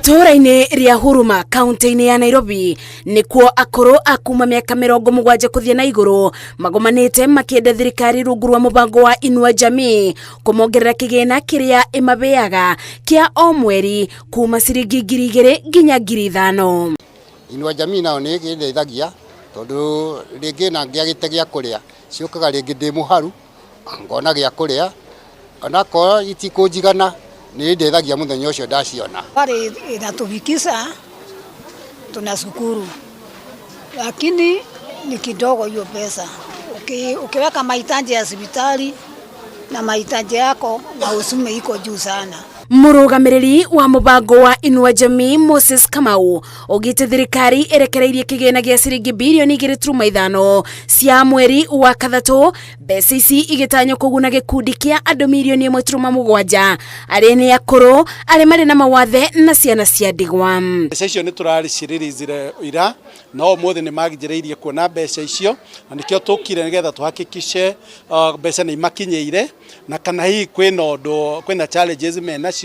Itũũra-inĩ rĩa Huruma kaunti-inĩ ya Nairobi nĩkuo akũrũ a kuma mĩaka 70 kũthiĩ na igũrũ magomanĩte makĩenda thirikari rungu rwa mũbango wa Inua Jamii kũmongerera kĩgĩna kĩrĩa ĩmabeaga kĩa o mweri kuma ciringi 2000 nginya 5000. Inua Jamii nayo nĩ ĩndeithagia tondũ rĩngĩ na ngĩagĩte gĩa kũrĩa ciũkaga rĩngĩ ndĩ mũharu ngona gĩa kũrĩa onakorwo itikũnjigana nĩ indeithagia mũthenya ũcio ndaciona. Pale inatufikisha tunashukuru, lakini ni kidogo hiyo pesa. Ukiweka mahitaji ya hospitali na mahitaji yako na usume iko juu sana. Mũrũgamĩrĩri wa mũbango wa Inua Jamii Moses Kamau augĩte thirikari ĩrekereirie kĩgĩna gĩa ciringi birioni 2.5 cia mweri wa kathatũ, mbeca ici igĩtanywo kũguna gĩkundi kĩa andũ mirioni 1.7 arĩa nĩ akũrũ, arĩa marĩ na mawathe na ciana cia ndigwa. Mbeca icio nĩ tũrarĩcirĩrĩzire ira no ũmũthĩ nĩ manjĩrĩirie kuona mbeca icio na nĩkĩo tũkire nĩgetha tũhakikishe mbeca nĩ imakinyĩire na kana hihi kwĩna ũndũ kwĩna challenges menacio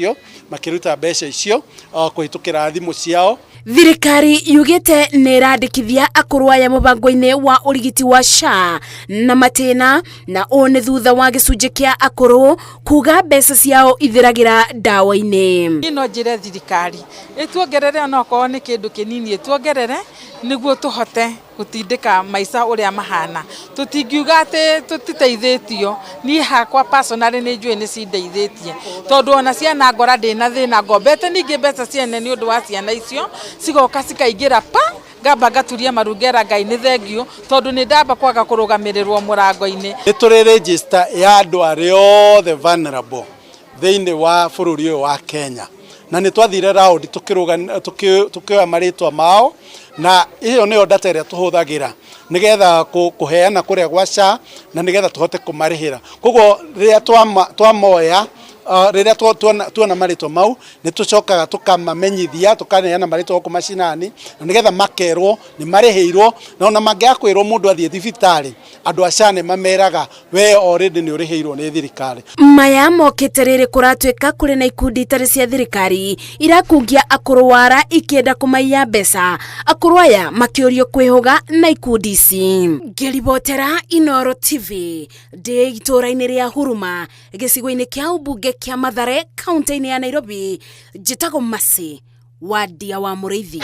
makĩruta mbeca icio kũhĩtũkĩra thimũ ciao. Thirikari yugĩte nĩ ĩrandĩkithia akũrũ aya mũbango-inĩ wa ũrigiti wa SHA na matĩna, na ũũ nĩ thutha wa gĩcunjĩ kĩa akũrũ kuga mbeca ciao ithiragĩra ndawa-inĩ. Niĩ no njĩre thirikari ĩtuongerere onokorwo nĩ kĩndũ kĩnini, ĩtuongerere nĩguo tũhote gũtindĩka maica ũrĩa mahana. Tũtingiuga atĩ tũtiteithĩtio. Niĩ hakwa personally nĩ njũĩ nĩ cindeithĩtie tondũ ona ciana ngora ndĩna thĩna ngombete ningĩ mbeca ciene nĩ ũndũ wa ciana icio cigoka cikaingĩra pa ngamba ngaturia maru ngera Ngai nĩ thengiũ tondũ nĩ ndamba kwaga kũrũgamĩrĩrwo mũrango-inĩ. Nĩ tũrĩ register ya andũ arĩa othe vulnerable thĩinĩ wa bũrũri ũyũ wa Kenya na nĩ twathire round tukĩoya marĩtwa mao na ĩyo nĩyo data ĩrĩa tũhũthagĩra nĩgetha kũheana kũrĩa gwa SHA na nĩgetha tũhote kũmarĩhĩra. Koguo rĩrĩa twamoya rĩrĩa tuona marĩtwa mau nĩ tũcokaga tũkamamenyithia tũkaneana marĩtwa gũkũ macinani na nĩgetha makerwo nĩ marĩhĩirwo, na ona mangĩaga kwĩrwo mũndũ athiĩ thibitarĩ andũ a SHA nĩ mameraga we already nĩ ũrĩhĩirwo nĩ thirikari. Maya mokĩte rĩrĩ kũratuĩka kũrĩ na ikundi itarĩ cia thirikari irakungia akũrũ wara ikĩenda kũmaiya mbeca, akũrũ aya makĩũrio kwĩhũga na ikundi ici. Ngĩribotera Inooro TV ndĩ itũũra-inĩ rĩa Huruma gĩcigo-inĩ kĩa ũmbunge kĩa Mathare kaunti-inĩ ya Nairobi, njĩtagwo Mercy Wandia wa Mũrĩithi.